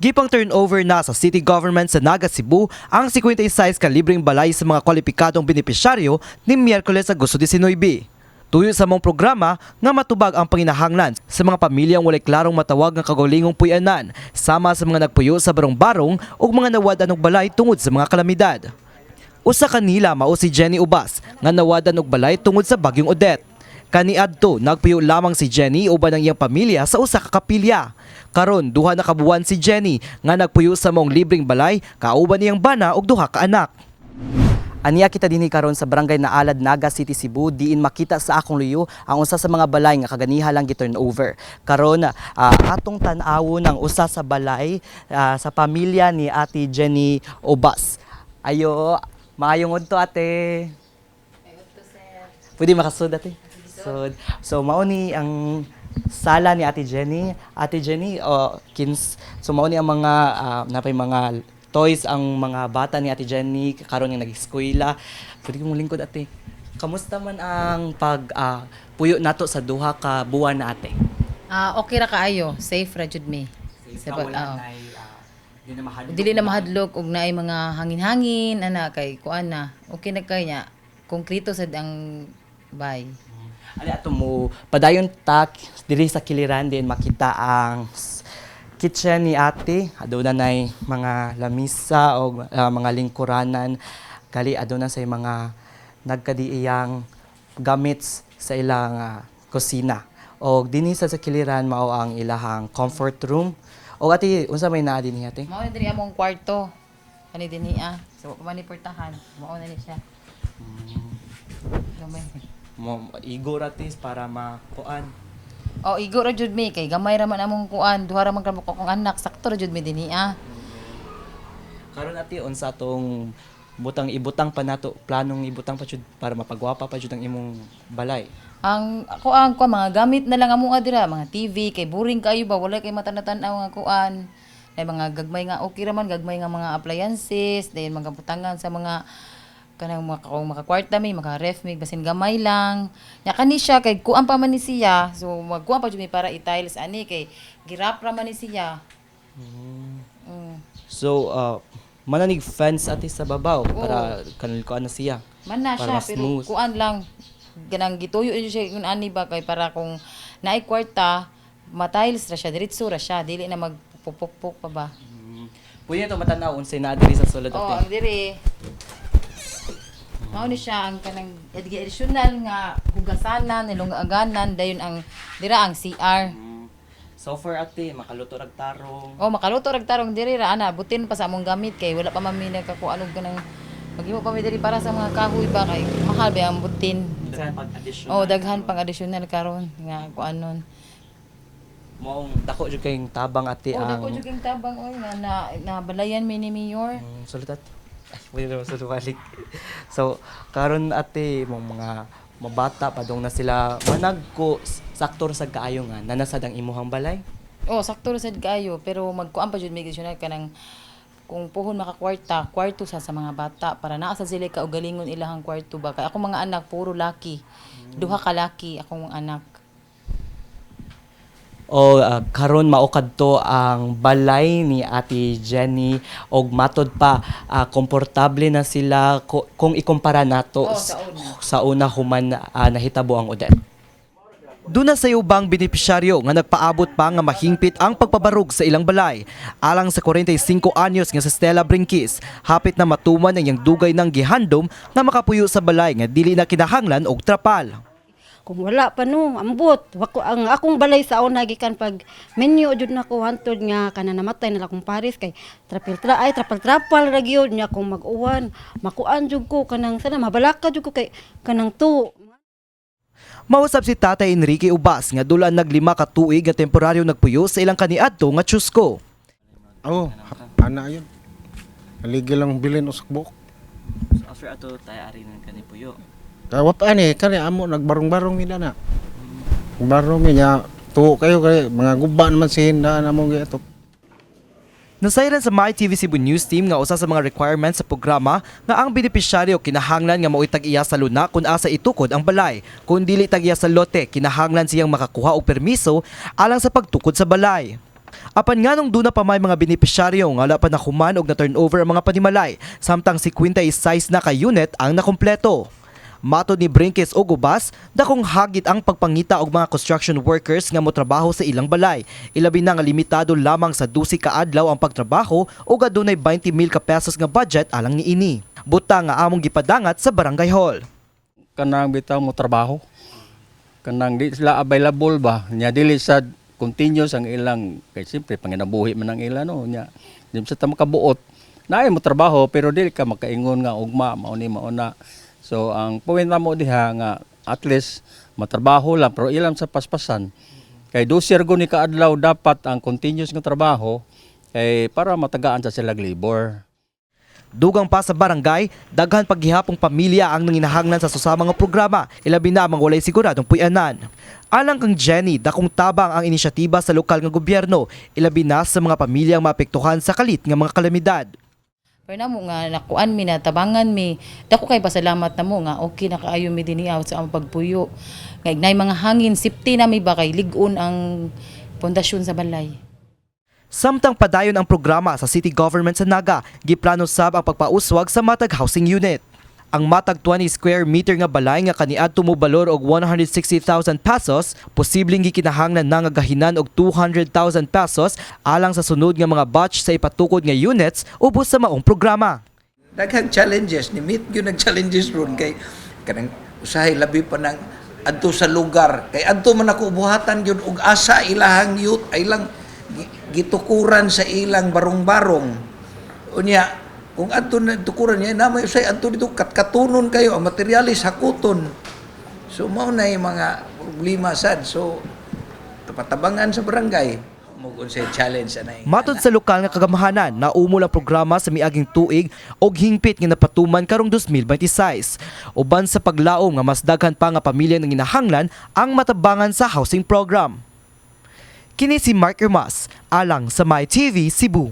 Gipang turnover na sa city government sa Naga, Cebu ang 56 ka libreng balay sa mga kwalipikadong benepisyaryo ni Miyerkules, Agosto 19. Tuyo sa maong programa nga matubag ang panginahanglan sa mga pamilyang walay klarong matawag nga kaugalingong puy-anan, sama sa mga nagpuyo sa barong-barong ug mga nawad-an og balay tungod sa mga kalamidad. Usa kanila mao si Jenny Ubas nga nawadan og balay tungod sa Bagyong Odette. Kaniadto, nagpuyo lamang si Jenny uban ang iyang pamilya sa usa ka kapilya. Karon, 2 na ka buwan si Jenny nga nagpuyo sa maong libreng balay kauban niyang bana ug duha ka anak. Aniya kita dinhi karon sa Barangay Naalad, Naga City, Cebu, diin makita sa akong luyo ang usa sa mga balay nga kaganiha lang gi-turn over. Karon, atong tan-awon ang usa sa balay sa pamilya ni Ate Jenny Obas. Ayo, maayong udto, ate. Pwede makasud, ate? Sud. So mao ni ang sala ni Ate Jenny. Ate Jenny, oh, kins so mao ni ang mga napay mga toys ang mga bata ni Ate Jenny karon nga nag-eskwela. Pwede ko lingkod, ate. Kamusta man ang pag puyo nato sa 2 ka buwan na, ate? Ah, okay ra kaayo, safe ra jud mi. Sa pag Wala ah, nay, di na mahadlok. Dili na mahadlok og naay mga hangin-hangin ana kay kuan na. Okay na kay nya. Konkreto sad ang bay. Ali ato mo padayon tak diri sa kiliran din makita ang kitchen ni ate. Aduna nay mga lamisa o mga lingkuranan kali aduna say mga nagkadiiyang gamits sa ilang kusina. Og dinhi sa kiliran mao ang ilahang comfort room. Og ate, unsa may naa dinhi, ate? Mao na diri among kwarto. Ani dinhi ah. So wa pa man ni portahan. Mao na ni siya. Gamay. Mo igo ra tis para makuan. Oh, igo ra jud mi kay gamay ra man among kuan, duha ra man ka akong anak, sakto ra jud mi dinhi ah. Karon ate, unsa tong butang ibutang pa nato, planong ibutang pa jud para mapagwapa pa jud ang imong balay? Ang ako ang kuan, mga gamit na lang amo dira, mga TV kay boring kayo ba, wala kay mata na tan-aw nga kuan. Nay mga gagmay nga okay ra man, gagmay nga mga appliances, dayon mga butangan sa mga kanang mga kung makakwarta mi, maka ref mi, basin gamay lang. Nya kani siya kay kuan pa man ni siya. So magkuan pa jud mi para i-tiles ani kay girap ra man ni siya. So mananig fence ate sa babaw para kanil ko na siya. Man na Para siya mas pero smooth. kuan lang ganang gituyo yun siya yun ani ba kay para kung naay kwarta ma-tiles ra siya, diretso ra siya, dili na magpupukpok pa ba. Pwede to matanaw unsay naa diri sa sulod, Oh, ate. ang diri. Mao ni siya ang kanang additional nga hugasanan, nilungaganan, dayon ang dira ang CR. So far ate, makaluto rag tarong. Oh, makaluto rag tarong diri ra ana, butin pa sa among gamit kay wala pa man mi nagkakuan og kanang maghimo pa mi diri para sa mga kahoy ba kay mahal ba ang butin. Daghan pag additional. Oh, daghan pang additional karon nga kuanon. Moong dako jud kayong tabang, ate, Oh, ang dako jud kang tabang oy nga na nabalayan mi ni Mayor. Sulod ate. Ay, pwede naman sa balik. So, karon ate, mong mga mabata padong na sila managko, sakto ra sad kaayo nga nanasad ang imuhang balay. Oh, sakto ra sad kaayo pero magkuan pa jud mi additional kanang kung puhon makakwarta, kwarto sa mga bata para naa sa sila kaugalingon ilahang kwarto ba. Kay akong mga anak puro laki. Duha ka laki akong mga anak. O karon mao kadto ang balay ni Ate Jenny og matod pa komportable na sila kung ikumpara nato Oh, sa una. sa una human nahitabo ang Odette. Doon na sa ubang benepisyaryo nga nagpaabot pa nga mahingpit ang pagpabarug sa ilang balay. Alang sa 45 anyos nga sa Stella Brinquis, hapit na matuman ang iyang dugay ng gihandom nga makapuyo sa balay nga dili na kinahanglan og trapal. Kung wala pa no, ambot. Wako ang akong balay sa una gikan pag menu jud nako hantod nga kana namatay na akong pares kay trapil tra ay trapal trapal ra gyud nya kung mag-uwan makuan jud ko kanang sana mabalaka jud ko kay kanang tu. Mausab si Tatay Enrique Ubas nga dulaan nag 5 ka tuig nga temporaryo nagpuyo sa ilang kaniadto nga Chusco. Oh, ana yun. Haligi lang bilin usag buok. So after ato tayo ari ng kanipuyo. Kaya wap ani kani amo nagbarong-barong mi na. Barong mi nya tuo kayo kay mga guba naman si hindaan amo giato. Nasayran sa MyTV Cebu News Team nga usa sa mga requirements sa programa nga ang benepisyaryo kinahanglan nga mao'y tag-iya sa luna kung asa itukod ang balay. Kung dili tag-iya sa lote, kinahanglan siyang makakuha og permiso alang sa pagtukod sa balay. Apan nganong duna pa may mga benepisyaryo nga wala pa nahuman og na turnover ang mga panimalay, samtang 56 na ka unit ang nakumpleto? Matod ni Brinkes og Ubas, dakong hagit ang pagpangita og mga construction workers nga motrabaho sa ilang balay. Ilabi na nga limitado lamang sa 12 ka adlaw ang pagtrabaho ug adunay 20 mil ka pesos nga budget alang niini. Buta nga among gipadangat sa barangay hall. Kanang bitaw mo trabaho, kanang di sila available ba nya, dili sa continuous ang ilang, kay siyempre panginabuhi man ang ila, no? Nya di sa ta makabuot, naay mo trabaho pero dili ka makaingon nga ugma mao ni mao na. So ang point namo diha nga at least matrabaho lang, pero ilang sa paspasan kay 12 ni kaadlaw dapat ang continuous nga trabaho kay para matagaan sa sila labor. Dugang pa sa barangay, daghan paghihapong pamilya ang nanginahanglan sa susama nga programa, ilabi na ang mga walay siguradong puy-anan. Alang kang Jenny, dakong tabang ang inisyatiba sa lokal nga gobyerno, ilabi na sa mga pamilyang maapektuhan sa kalit nga mga kalamidad. Pero namo nga nakuan mi, natabangan mi, dako kay pasalamat namo nga okay na kaayo mi dinhi sa among pagpuyo. Nga ignay mga hangin, safety na mi ba kay lig-on ang pundasyon sa balay. Samtang padayon ang programa sa city government sa Naga, giplano sab ang pagpauswag sa Matag Housing Unit. Ang matag 20 square meter nga balay nga kaniadto mo balor og 160,000 pesos, posibleng gikinahanglan na nga gahinan og 200,000 pesos alang sa sunod nga mga batch sa ipatukod nga units ubos sa maong programa. Daghang challenges ni meet gyud nag challenges ron kay kanang usahay labi pa nang adto sa lugar kay adto man ako buhatan gyud og asa ilahang youth ay lang gitukuran sa ilang barong-barong. Unya kung adto na tukuran niya na may usahay adto dito katkatunon kayo ang materialis hakuton. So mao na yung mga problema sad, so patabangan sa barangay mo kung say challenge anay. Matod sa lokal nga kagamahanan, naumol ang programa sa miaging tuig og hingpit nga napatuman karong 2026. Uban sa paglaom nga mas daghan pa nga pamilya nang ginahanglan ang matabangan sa housing program. Kini si Mark Ermas, alang sa My TV Cebu.